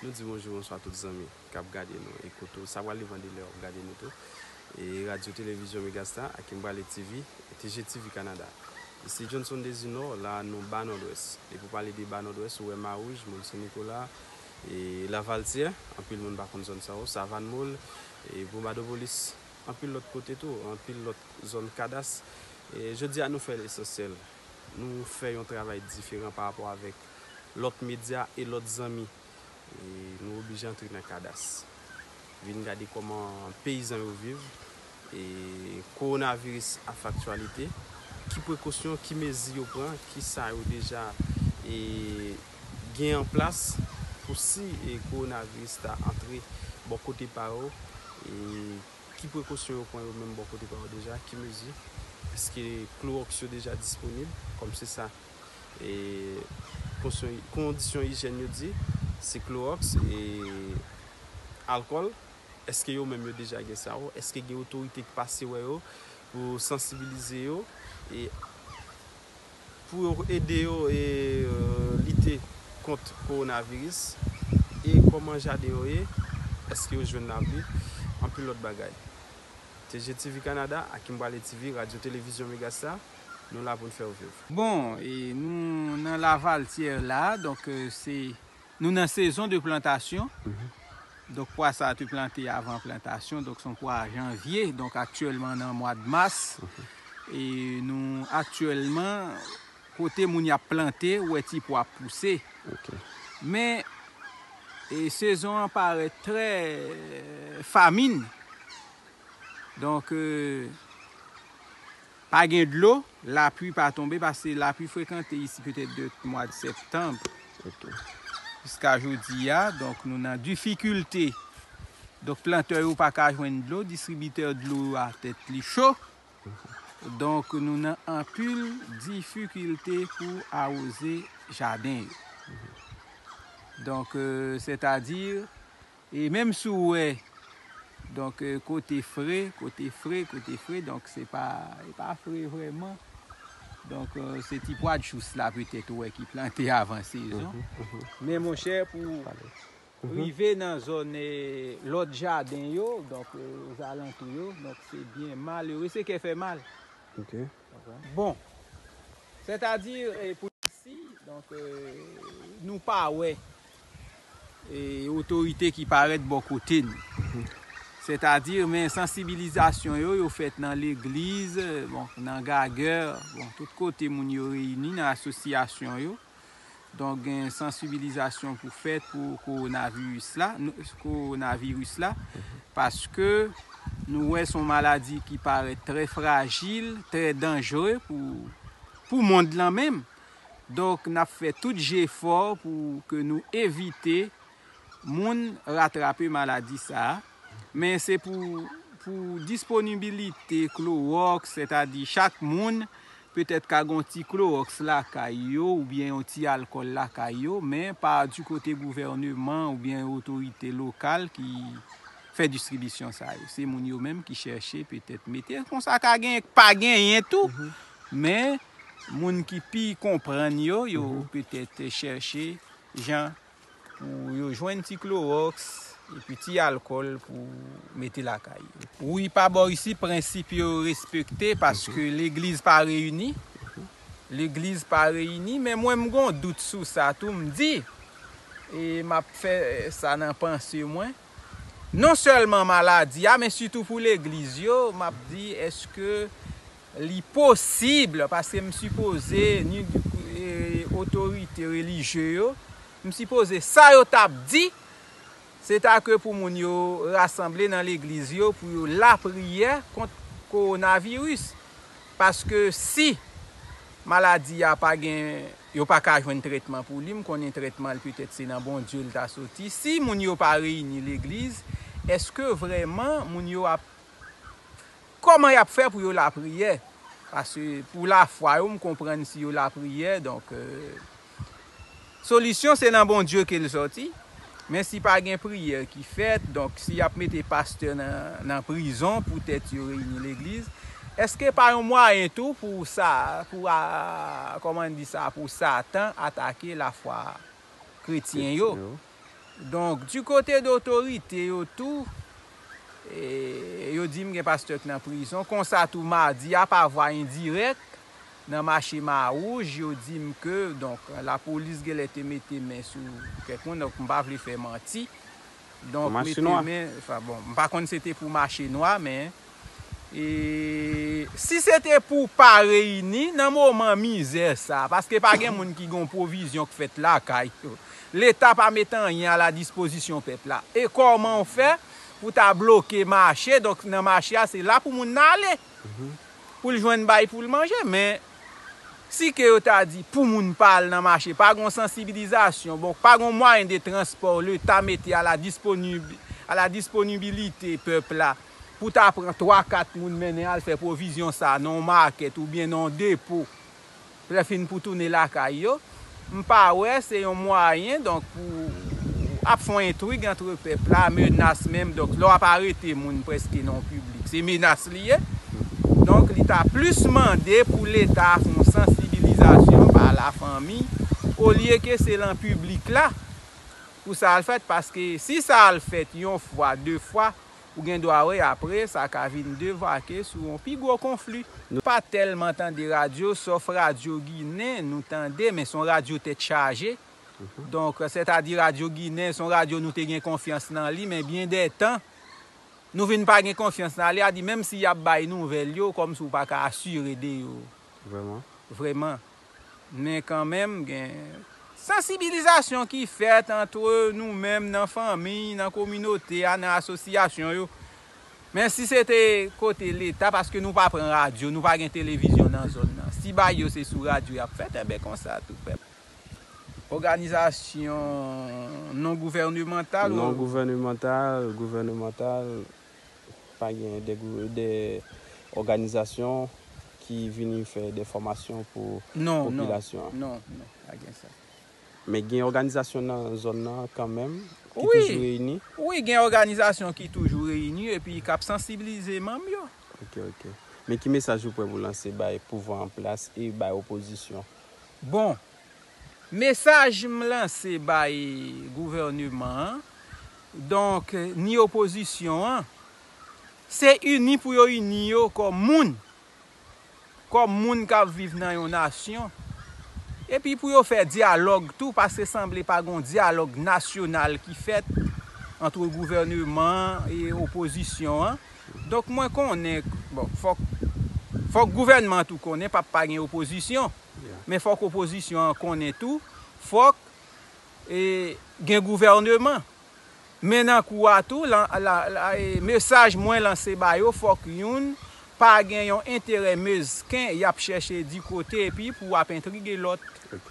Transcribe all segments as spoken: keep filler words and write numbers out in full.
Nou di bonjou, bonswa tout zanmi k ap gade nou e kote w. Sa pral depann de lè w ap gade nou tou. E Radyo Televizyon Megastar ak Kimberley T V, T G T V Canada. Isi Johnson Desinor, la nou Ba Nòdwès. Depi w pale de Ba Nòdwès, ou wè Mawouj, Mòn Sen Nikola, e Lavaltyè, anpil moun pa konn zòn sa yo, Savann Mòl, e Bonbadopolis, anpil lòt kote tou, anpil lòt zòn Kadas. E jodi a nou fè lesansyèl. Nou fè yon travay diferan pa rapò avèk lòt medya e lòt zanmi. E nou oblije antre nan Kadas. Vin gade kòman peyizan yo viv. E kowonaviris ap fè aktyalite. Ki prekosyon, ki mezi yo pran, ki sa yo deja e, gen an plas pou si e, kowonaviris ta antre bò kote pa yo. E ki prekosyon yo pran yo menm bò kote pa yo deja, ki mezi, èske klowòks yo deja disponib, kòm se sa e, konsyon- kondisyon ijyèn yo di, se klowòks e alkòl. Èske yo menm yo deja gen sa yo? Èske gen otorite ki pase wè yo pou sansibilize yo e pou yo ede yo e, lite kont kowonaviris? E kòman jaden yo ye? Èske yo jwenn lapli? Anpil lòt bagay. T G T V Canada ak Kimberley T V, Radyo Televizyon Megastar, nou la pou n fè w viv. Bon, e nou nan Lavaltyè la, donk, e, se, nou nan sezon de plantasyon. Donk, pwa sa a te plante avan plantasyon, donk se yon pwa janvye, donk aktyèlman nan mwa de mas. E nou aktyèlman, kote moun y ap plante, ou wè ti pwa ap pouse. Men, e sezon an parèt trè, e, famin. Donk, e, pa gen dlo, lapli pa tonbe, paske lapli frekante isi petèt de mwa de sèptanm jiska jodi a. Donk, nou nan difikilte. Donk, plantè yo pa ka jwenn dlo, distribitè dlo yo a tèt li cho. Donk, nou nan anpil difikilte pou awoze jaden yo. Donk, e, sètadi, e menm si w wè, donk, e, kote fre, kote fre, kote fre, donk, se pa, e pa fre vrèman. Donk, e, se ti pwa de jous la, petèt, ou wè, ki plante avan sezon. Men, monchè, pou rive nan zòn, e, lòt jaden yo, donk, e, ozalantou yo, donk, se byen malere, se kè fè mal. Bon, sètadi, e, pou isi, donk, e, nou pa wè, e, otorite ki parèt bò kote n. Sètadi, men sansibilizasyon yo, yo fèt nan legliz, bon, nan gagè, bon, tout kote moun yo reyini, nan asosyasyon yo. Donk, gen sansibilizasyon pou fèt pou kowonaviris la, nou, kowonaviris la, paske nou wè se yon maladi ki parèt trè frajil, trè danjere pou, pou mond lan menm. Donk, n ap fè tout jefò pou ke nou evite moun ratrape maladi sa a. Men se pou, pou disponibilite klowòks, sètadi chak moun petèt ka gen yon ti klowòks lakay yo oubyen yon ti alkòl lakay yo, men pa di kote gouvèneman oubyen otorite lokal ki fè distribisyon sa yo. Se moun yo menm ki chèche petèt mete. Konsa ka gen, pa genyen tou, men moun ki pi konprann yo, yo petèt chèche jan pou yo jwenn ti klowòks epi ti alkòl pou mete lakay yo. Wi, pa bò isi, prensip yo respekte paske legliz pa reyini. Legliz pa reyini, men mwen m gon dout sou sa tou, m di, e m ap fè sa nan panse mwen. Non sèlman maladi a, men sitou pou legliz yo, m ap di, èske li posib, paske m sipoze, ni, e, otorite relijye yo, m sipoze sa yo t ap di, se ta ke pou moun yo rasanble nan legliz yo, pou yo lapriyè kont kowonaviris. Paske si maladi a pa gen, yo pa ka jwenn trètman pou li, m konnen trètman l petèt se nan Bondye l ta soti. Si moun yo pa reyini legliz, èske vrèman moun yo ap Kòman y ap fè pou yo lapriyè? Paske pou lafwa yo, m konprann si yo lapriyè, donk, e, solisyon se nan Bondye ke l sòti. Men si pa gen priyè ki fèt, donk si y ap mete pastè nan, nan prizon poutèt yo reyini legliz, èske pa yon mwayen tou pou sa, pou a, kòman n di sa, pou Satan atake lafwa kretyen yo? Kretyen yo. Donk, di kote de otorite yo tou, e, yo di m gen pastè k nan prizon. Konsa tou, madi a, pa vwa endirèk, nan mache Mawouj, yo di m ke, donk, lapolis genlè te mete men sou kèk moun, donk, m pa vle fè manti. Donk, mete men, anfen, bon, m pa konn se te pou mache nwa, men E, si se te pou pa reyini nan moman mizè sa, paske pa gen moun ki gon pwovizyon k fèt lakay yo. Leta pa met anyen a la dispozisyon pèp la. E kòman w fè pou ta bloke mache? Donk, nan mache a, se la pou moun nan ale. Pou l jwenn bay pou l manje. Men, si ke yo ta di pou moun pa al nan mache, pa gon sansibilizasyon, bon, pa gon mwayen de transpò Leta mete a la disponib-, a la disponibilite pèp la, pou ta pran twa, kat moun mennen al fè pwovizyon sa nan yon makèt oubyen nan yon depo, lè fin pou tounen lakay yo, m pa wè se yon mwayen, donk, pou ap fè yon entrig antre pèp la, menas menm, donk, lè w ap arete moun prèske nan yon piblik, se menas li ye. Donk, li ta plis mande pou Leta fè yon sansibilizasyon pa lafanmi, olye ke se lan piblik la pou sa al fèt, paske si sa al fèt yon fwa, de fwa, ou gen dwa wè apre, sa ka vin devake sou yon pi gwo konfli. Nou pa tèlman tande radyo, sòf Radyo Ginen, nou tande, men se yon radyo tèt chaje. Donk, sètadi Radyo Ginen, se yon radyo nou te gen konfyans nan li, men byen dè tan, nou vin pa gen konfyans nan li, a di menm si y ap bay nouvèl yo, kòmsi w pa ka asire de yo. Vrèman. Vrèman. Men kanmenm, gen sansibilizasyon ki fèt antre nou menm nan fanmi, nan kominote a, nan asosyasyon yo. Men si se te kote Leta, paske nou pa pran radyo, nou pa gen televizyon nan zòn nan. Si bagay yo se sou radyo y ap fèt, enben konsa tou pèp. Òganizasyon non gouvènemantal. Non gouvènemantal, gouvènemantal, pa gen de gou-, de òganizasyon ki vini fè de fòmasyon pou popilasyon an? Non, non, non, pa gen sa. Men gen òganizasyon nan zòn nan kanmenm ki toujou reyini? Wi, gen òganizasyon ki toujou reyini epi k ap sansibilize manm yo. Ok, ok. Men ki mesaj ou prè pou lanse bay pouvwa an plas e bay opozisyon? Bon, mesaj m lanse bay gouvèneman an, donk, ni opozisyon an, se ini pou yo ini yo kòm moun, kòm moun k ap viv nan yon nasyon, epi pou yo fè dyalòg tou, paske sanble pa gon dyalòg nasyonal ki fèt antre gouvèneman an e opozisyon an. Donk, mwen konnen, bon, fòk, fòk gouvènman an tou konnen, p ap pa gen opozisyon. Men fòk opozisyon an konnen tou, fòk, e, gen gouvèneman. Men nan kou a tou, la, la, la, e, mesaj mwen lanse ba yo, fòk youn pa gen yon enterè mezken y ap chèche di kote epi pou w ap entrige lòt. Ok.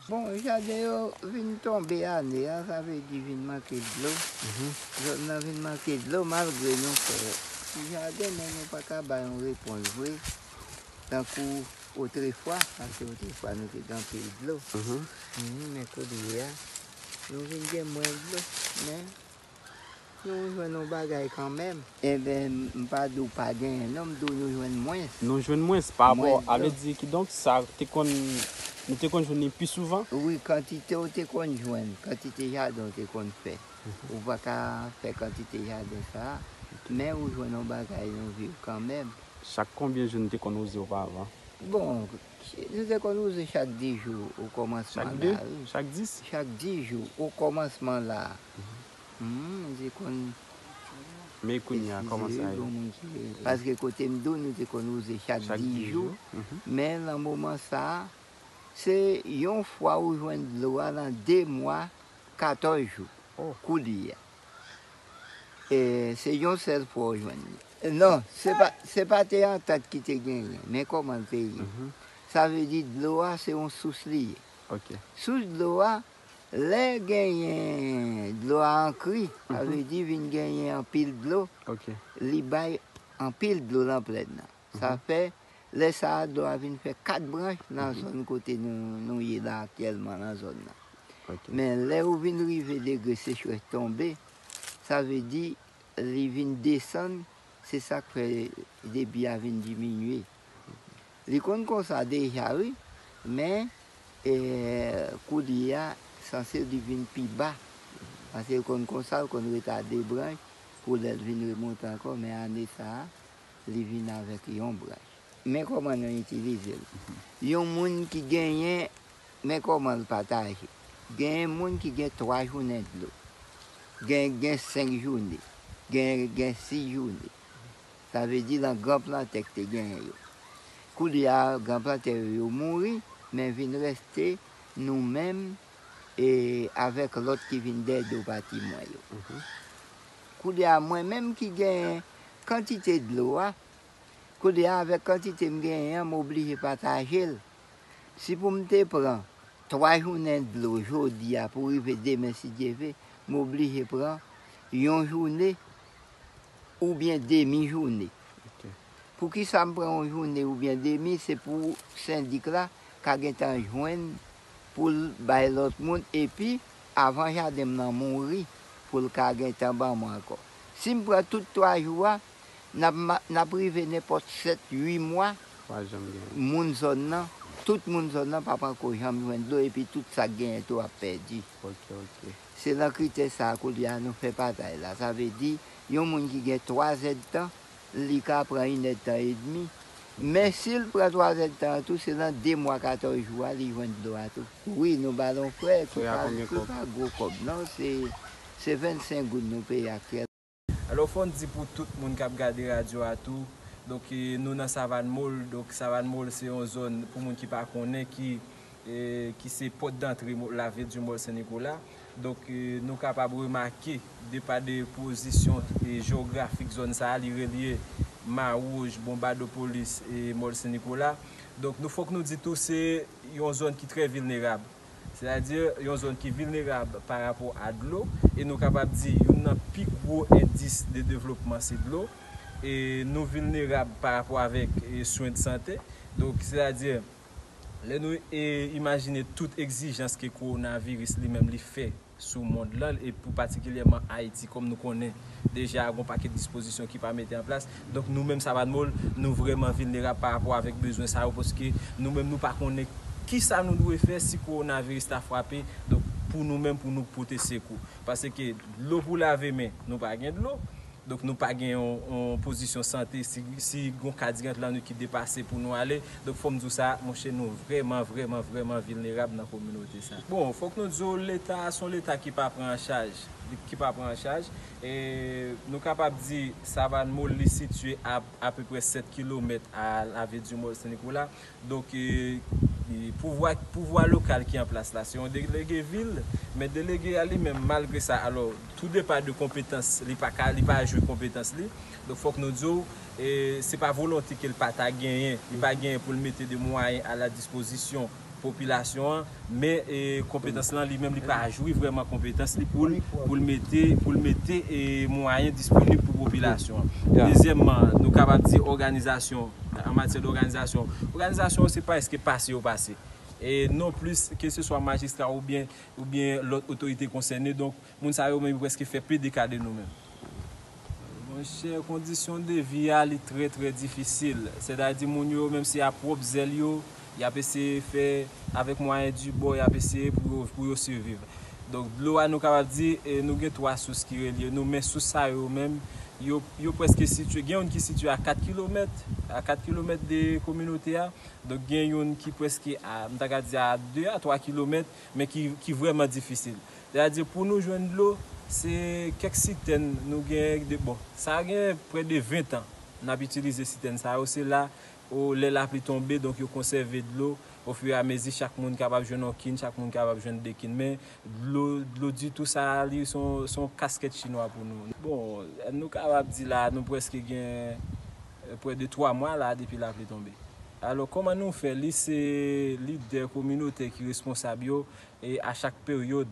Bon, jaden yo vin tonbe ane a, sa vle di vin manke dlo. Zòn nan vin manke dlo malgre nou fè ti jaden, men nou pa ka bay yon repons vre. Tankou otrefwa, paske otrefwa nou te gen anpil dlo. Mhm, men kounye a, nou vin gen mwens dlo, men nou jwenn yon bagay kanmenm. Enben, m pa di w pa genyen, non, m di w nou jwenn mwens. Nou jwenn mwens pa rapò, a vle di, kidonk, sa te konn, nou te konn jwenn li pi souvan? Wi, kantite w te konn jwenn, kantite jaden w te konn fè. Mhm. Ou pa ka fè kantite jaden sa a, men ou jwenn yon bagay nan vi w kanmenm. Chak konbyen jou nou te konn wouze oparavan? Bon, nou te konn wouze chak dis jou o kòmansman la, wi. Chak dis? Chak dis jou o kòmansman la. Mhm. Hmm, nou te konn. Men kounye a, kòman sa ye? Bon, moun ki, paske kote m di w, nou te konn wouze chak dis jou. Mhm. Men nan moman sa a, se yon fwa ou jwenn dlo a nan de mwa, katòz jou. Oh. Kounye a. E, se yon sèl fwa w jwenn li. Non, se pa, se pa te antant ki te genyen, men kòman l te ye. Mhm. Sa vle di dlo a se yon sous li ye. Ok. Sous dlo a, lè genyen dlo a ankri, sa vle di vin genyen anpil dlo, ok, li bay anpil dlo nan plèn nan. Sa fè, lè sa a, dlo a vin fè kat branch nan zòn kote nou, nou ye la aktyèlman nan zòn nan. Ok. Men lè ou vin rive degre sechrès tonbe, sa vle di li vin desann, se sa k fè debi a vin diminye. Li konn konsa deja, wi, men, e, koulye a, sanse li vin pi ba. Paske l konn konsa, l konn retade branch, pou lè l vin remonte ankò, men ane sa a, li vin avèk yon branch. Men kòman nou itilize l. Yon moun ki genyen, men kòman l pataje. Genyen moun ki gen twa jounen dlo. Gen, gen senk jounen. Gen, gen sis jounen. Sa vle di lan gran plantè k te genyen yo. Koulye a, gran plantè yo, yo mouri, men vin reste nou menm e avèk lòt ki vin dèyè do pati mwen yo. Koulye a, mwen menm ki genyen kantite dlo a, koulye a, avèk kantite m genyen an, m oblije pataje l. Si pou m te pran twa jounen dlo jodi a pou rive demen, si Dye ve, m oblije pran yon jounen oubyen demi jounen. Poukisa m pran yon jounen oubyen demi? Se pou sendik la ka gentan jwenn pou l bay lòt moun, epi avan jaden m nan mouri, pou l ka gentan ban mwen ankò. Si m pran tout twa jou a, n ap ma- n ap rive nenpòt sèt, uit mwa, moun zòn nan, tout moun zòn nan p ap ankò janm jwenn dlo, epi tout sa k genyen tou ap pèdi. Se nan kritè sa a koulye a nou fè patay la. Sa vle di, yon moun ki gen twa zèdtan, li ka pran inèdtan edmi. Men si l pran twa zèdtan an tou, se nan de mwa katòz jou a li jwenn dlo a tou. Wi, nou ba l yon frè ki pa, ki pa gwo kòb non, se, se vennsenk goud nou peye aktyèl. Alò, fò n di pou tout moun k ap gade radyo a tou, donk, e, nou nan Savann Mòl. Donk, Savann Mòl se yon zòn, pou moun ki pa konnen, ki, e, ki se pòt dantre Mò- lavil di Mòl Sen Nikola. Donk, e, nou kapab remake, de pa de pozisyon, e, jewografik zòn sa a, li relye Mawouj, Bonbadopolis e Mòl Sen Nikola. Donk, nou fòk nou di tou, se yon zòn ki trè vilnerab. Sètadi, yon zòn ki vilnerab pa rapò a dlo, e nou kapab di youn nan pi gwo endis de devlopman se dlo. E nou vilnerab pa rapò avèk, e, swen de sante. Donk, sètadi, lè nou, e, imajine tout egzijans ke kowonaviris li menm li fè sou mond lan, e pou patikilyèman Ayiti, kòm nou konnen deja gon pakèt dispozisyon ki pa mete an plas. Donk, nou menm Savann Mòl, nou vrèman vilnerab pa rapò avèk bezwen sa yo, paske nou menm nou pa konnen kisa nou dwe fè si kowonaviris ta frape. Donk, pou nou menm, pou nou pote sekou. Paske dlo pou lave men, nou pa gen dlo. Donk, nou pa gen yon, yon pozisyon sante. Si, si gon kad rant lan nou ki depase pou nou ale. Donk, fò m di w sa, monchè, nou vrèman, vrèman, vrèman vilnerab nan kominote sa. Bon, fòk nou di w, Leta a se yon Leta ki pa pran an chaj. Ki pa pran an chaj. E nou kapab di Savann Mòl, li sitiye a apeprè sèt kilomèt a lavil di Mòl Sen Nikola. Donk, e, e, pouvwa, pouvwa lokal ki an plas la, se yon delege vil, men delege a li menm, malgre sa, alò, tou depa de konpetans, li pa ka, li pa jwi konpetans li. Donk, fòk nou di w, e, se pa volonte ke l pa ta genyen, li pa genyen pou l mete de mwayen a la dispozisyon popilasyon an, men, e, konpetans lan li menm, li pa jwi vrèman konpetans li pou l, pou l mete, pou l mete, e, mwayen disponib pou popilasyon an. Dezyèmman, nou kapab di òganizasyon, an matyè dòganizasyon. Òganizasyon yo se pa èske pase yo pase. E non plis, ke se swa majistra oubyen, oubyen lòt otorite konsène. Donk, moun sa yo menm, yo prèske fè P D K de nou menm. Monchè, kondisyon de vi a, li trè, trè difisil. Sètadi, moun yo, menm si a pwòp zèl yo, y ap eseye fè, avèk mwayen di bò, y ap eseye pou yo, pou yo siviv. Donk, dlo a, nou kapab di, e, nou gen twa sous ki relye nou, men sous sa yo menm, yo, yo prèske sitiye, gen youn ki sitiye a kat kilomèt, a kat kilomèt de kominote a. Donk, gen youn ki prèske a, m ta ka di a de a twa kilomèt, men ki, ki vrèman difisil. Sètadi, pou nou jwenn dlo, se kèk sitèn nou gen de, bon, sa gen prè de ven tan n ap itilize sitèn sa yo. Se la, o, lè lapli tonbe, donk yo konsève dlo. Ofiramezi, chak moun kapab jwenn yon kin, chak moun kapab jwenn de kin. Men dlo, dlo ditou sa a, li se yon, se yon kaskèt chinwa pou nou. Bon, nou kapab di la, nou prèske gen, e, prè de twa mwa la depi lapli tonbe. Alò, kòman nou fè? Li se lidè kominotè ki responsab yo, e a chak peryòd,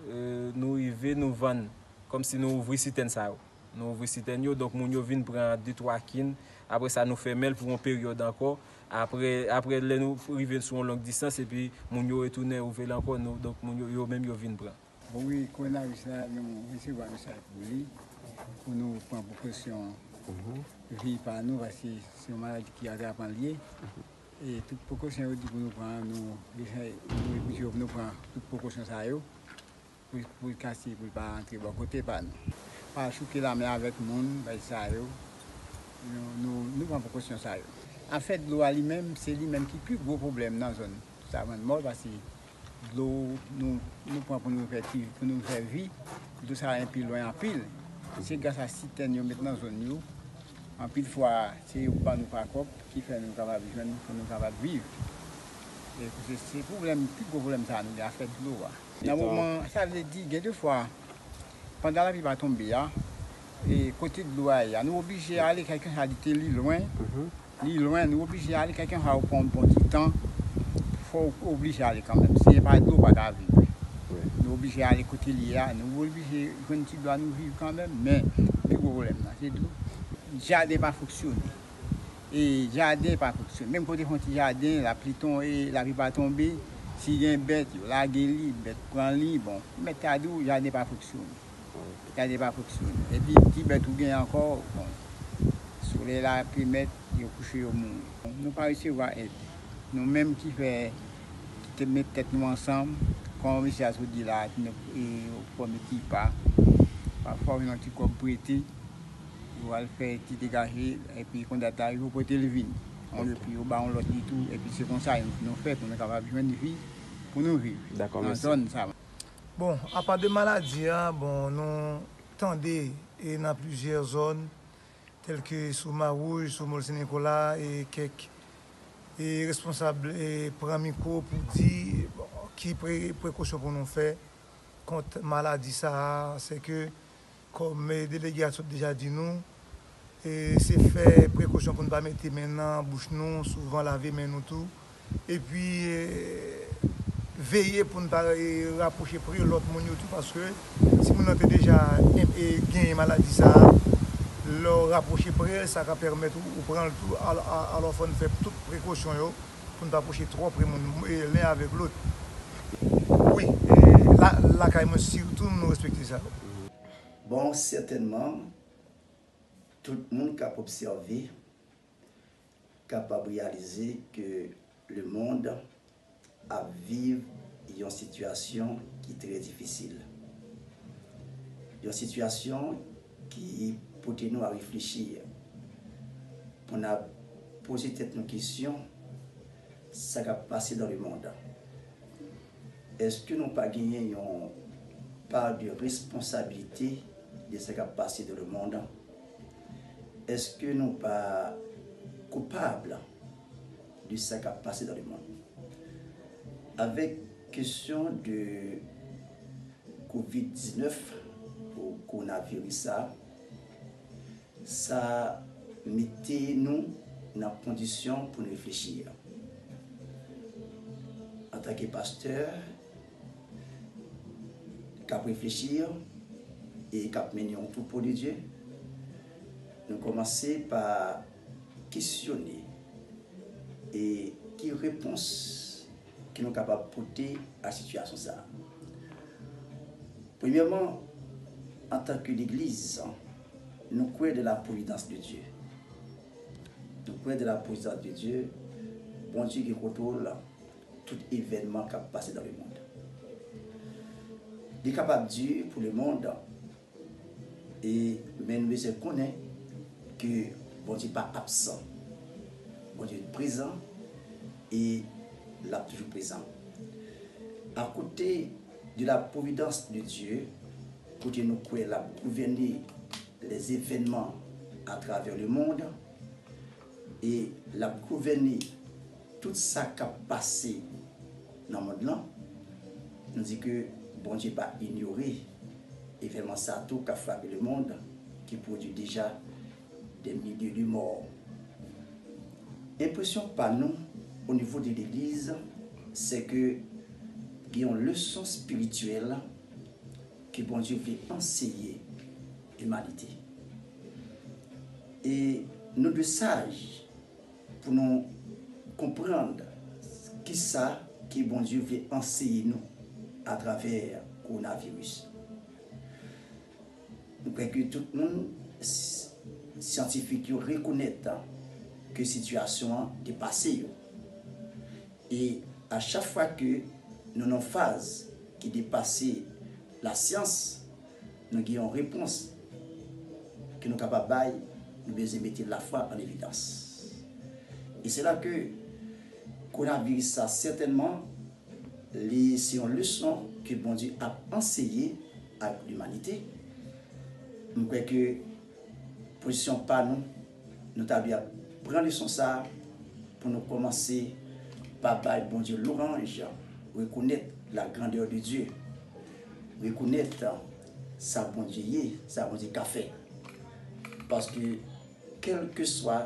e, nou rive, nou vann, kòmsi nou ouvri sitèn sa yo. Nou ouvri sitèn yo, donk moun yo vin pran de twa kin. Apre sa, nou fèmen l pou yon peryòd ankò. Apre, apre, lè nou rive sou yon long distans, epi moun yo retounen ouvri l ankò, nou, donk moun yo, yo menm yo vin pran. Bon, wi, kowonaviris la, nou resevwa mesaj pou li, pou nou pran prekosyon vi pa nou, paske se yon maladi ki atrapan l ye. E tout prekosyon yo di pou nou pran, nou, nou, nou pran tout prekosyon sa yo pou, pou l kase, pou l pa antre bò kote pa nou. Pa chouke lame avèk moun, bay sa yo. Nou, nou, nou pran prekosyon sa yo. Afè dlo a li menm, se li menm ki pi gwo pwoblèm nan zòn Savann Mòl, paske dlo nou, nou pran pou nou fè ti, pou nou fè vi, dlo sa anpi lwen anpil. Se gras a sitèn yo met nan zòn yo. Anpil fwa, se yo ban nou pa kòb ki fè nou kapab jwenn, pou nou kapab viv. E se, se pwoblèm, pi gwo pwoblèm sa nou gen, afè dlo a. Nan moman, sa vle di, gen de fwa, pandan lapli pa tonbe a, e kote dlo a ye a, nou oblije ale kèlkeswa li te li lwen, li lwen, nou oblije ale kèlkeswa ou pran yon bon ti tan, fò w oblije ale kanmenm. Si e pa dlo, ou pa ka viv. Nou oblije ale kote li ye a, nou oblije jwenn ti dlo a nou viv kanmenm, men pi gwo pwoblèm nan, se dlo. Jaden pa fonksyone. E jaden pa fonksyone. Menm kote fè yon ti jaden, lapli ton, e lapli pa tonbe, si gen bèt, yo lage li, bèt pran li, bon, mèt ta di w, jaden pa fonksyone. Jaden pa fonksyone. Epi ti bèt ou gen ankò, bon, solèy la pèmèt yo kouche, yo mouri. Nou pa resevwa èd. Nou menm ki fè, ki te met tèt nou ansanm, kòm mesye a sot di la, nou, e, fòme ti pa. Pafwa, ou jwenn yon ti kòb prete, ou al fè ti degaje, epi kondat la rive, ou prete l vini. Epi ou ba yon lòt li tou, epi se konsa nou, nou fè pou nou kapab jwenn vi, pou nou viv nan zòn sa. Bon, apa de maladi a, bon, nou tande e nan plizyè zòn, tèlke sou Mawouj, sou Mòl Sen Nikola, e kèk e responsab e pran mikwo pou di, bon, ki pre-, prekosyon pou nou fè kont maladi sa a, se ke, kòm e delege a sot deja di nou, e se fè prekosyon pou n pa mete men nan bouch nou, souvan lave men nou tou. Epi, e, veye pou n pa, e, rapwoche pre lòt moun yo tou, paske si moun nan te deja, e, e, genyen maladi sa a, lè w rapwoche pre l, sa ka pèmèt ou, ou pran l tou. Al-, a-, alò, fò n fè tout prekosyon yo pou n pa pwoche twò pre moun, e, len avèk lòt. Wi, e, la, lakay mwen, sitou, nou respekte sa. Bon, sètènman, tout moun k ap obsève kapab reyalize ke lemonn ap viv yon sitiyasyon ki trè difisil. Yon sitiyasyon ki pote nou a reflechi, pou n ap poze tèt nou kesyon, sa k ap pase nan lemonn? Èske nou pa genyen yon pa de responsablite de sa k ap pase nan lemonn? Èske nou pa koupab de sa k ap pase nan lemonn? Avèk kesyon de kovid diznèf ou kowonaviris sa, sa mete nou nan kondisyon pou n reflechi. Antanke pastè k ap reflechi e k ap mennen yon twoupo de Dye, nou kòmanse pa kesyone e ki repons ke nou kapab pote a sitiyasyon sa a. Premyèman, antanke legliz, nou kwè de la providence de Dieu. Nou kwè de la providence de Dieu. Bondye gen kontwòl tout evènman k ap pase nan lemonn. Li kapab di pou lemonn, e, men nou bezwen konnen ke Bondye pa absan. Bondye prezan e l ap toujou prezan. Akote de la providence de Dieu, kote nou kwè l ap gouvène les événements à travers le monde, e l ap gouvène tout sa k ap pase nan mond lan, nou di ke Bondye pa inyore evènman sa tou k ap frape lemonn, ki pwodui deja des milliers de morts. Enpresyon pa nou, o nivo de legliz, se ke gen yon leson espirityèl ke Bondye vle anseye imanite. E nou dwe saj pou nou konprann kisa ke Bondye vle anseye nou atravè kowonaviris. Nou kwè ke tout moun, s-, syantifik yo rekonèt ke sitiyasyon an depase yo. E a chak fwa ke nou nan faz ki depase lasyans, nou gen yon repons ke nou kapab bay, nou bezwen mete lafwa an evidans. E se la ke kowonaviris sa, sètènman, li se yon leson ke Bondye ap anseye ak limanite. M kwè ke pozisyon pa nou, nou ta dwe ap pran leson sa a pou nou kòmanse pa bay Bondye lwanj, rekonèt la grandeur de Dieu, rekonèt sa Bondye ye, sa Bondye ka fè. Paske kèlkeswa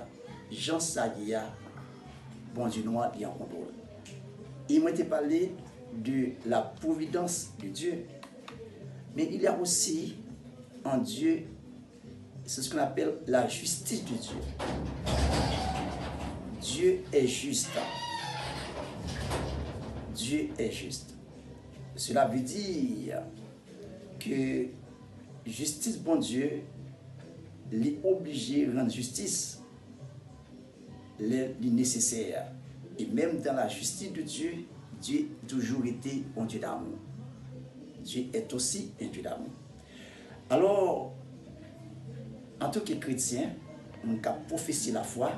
jan sa ye a, Bondye nou an, li an kontwòl. E mwen te pale de la providence de Dieu, mais il y a aussi un Dieu, c'est ce qu'on appelle la justice de Dieu. Dieu est juste. Dieu est juste. Cela veut dire ke jistis Bondye, li oblije rann jistis lè li nesesè. E menm dans la justice de Dieu, Dieu toujou rete yon Dieu d'amour. Dieu est aussi un Dieu d'amour. Alò, antanke kretyen, moun k ap pwofese lafwa,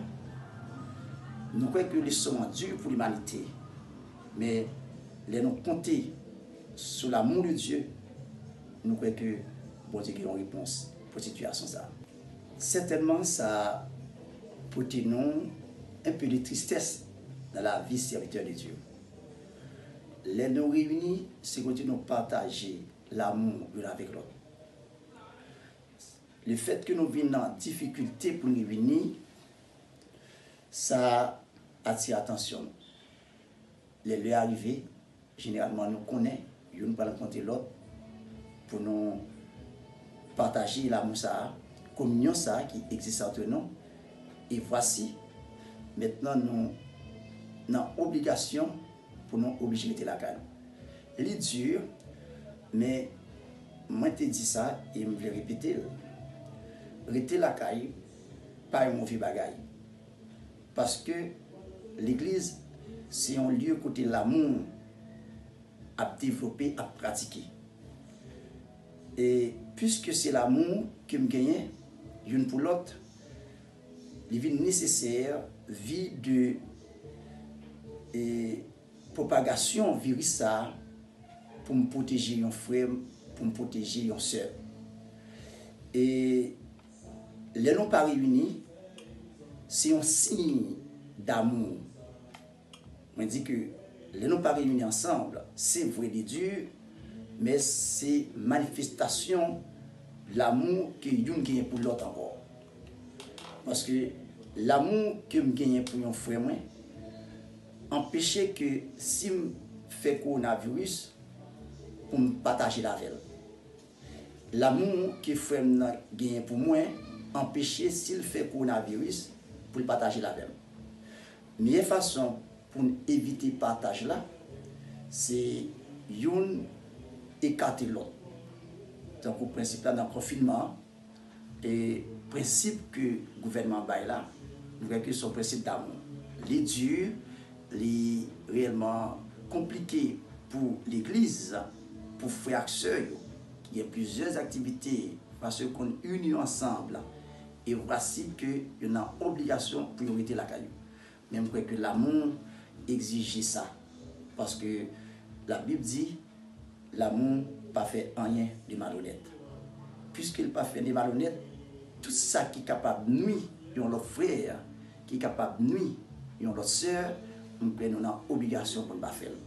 nou kwè ke leson an di pou limanite. Men, lè nou konte sou l'amour de Dieu, nou kwè ke Bondye gen yon repons pou sitiyasyon sa a. Sètènman, sa pote nou un peu de tristesse dans la vie serviteur de Dieu. Lè nou reyini, se kote nou pataje lamou youn avèk lòt. Le fait que nou vin nan difikilte pou nou reyini, sa atire atansyon nou. Lè lè a rive, jeneralman nou konnen youn pral rankontre lòt pou nou pataje lamou sa a, kominyon sa a ki egziste antre nou. E vwasi, mentnan nou nan obligasyon pou nou oblije rete lakay nou. Li di, men mwen te di sa e m vle repete l. Rete lakay pa yon move bagay. Paske legliz se yon lye kote lamou ap devlope, ap pratike. E piske se lamou ke m genyen youn pou lòt, li vin nesesè vi de e, pwopagasyon viris sa a pou m pwoteje yon frè m, pou m pwoteje yon sè. E lè nou pa reyini, se yon siy damou. Mwen di ke lè nou pa reyini ansanm, se vre li di, men se manifestasyon lamou ke youn genyen pou lòt ankò. Paske lamou ke m genyen pou yon frè mwen anpeche ke si m fè kowonaviris pou m pataje l avè l. Lamou ke frè m nan genyen pou mwen anpeche si l fè kowonaviris pou l pataje l avè m. Meyè fason pou n evite pataj la, se youn ekate lòt. Tankou prensip la nan konfinman an, e prensip ke gouvènman an bay la, nou wè ke se yon prensip damou. Li di, li reyèlman konplike pou legliz, pou frè ak sè yo, ki gen plizyè aktivite, paske yo konn ini yo ansanm, e vwasi ke yo nan obligasyon pou yo rete lakay yo. Men m kwè ke lamou egzije sa, paske Labib di, lamou pa fè anyen de malonèt. Piske l pa fè de malonèt, tout sa ki kapab nwi yon lòt frè, ki kapab nwi yon lòt sè, m kwè nou nan obligasyon pou n pa fè l.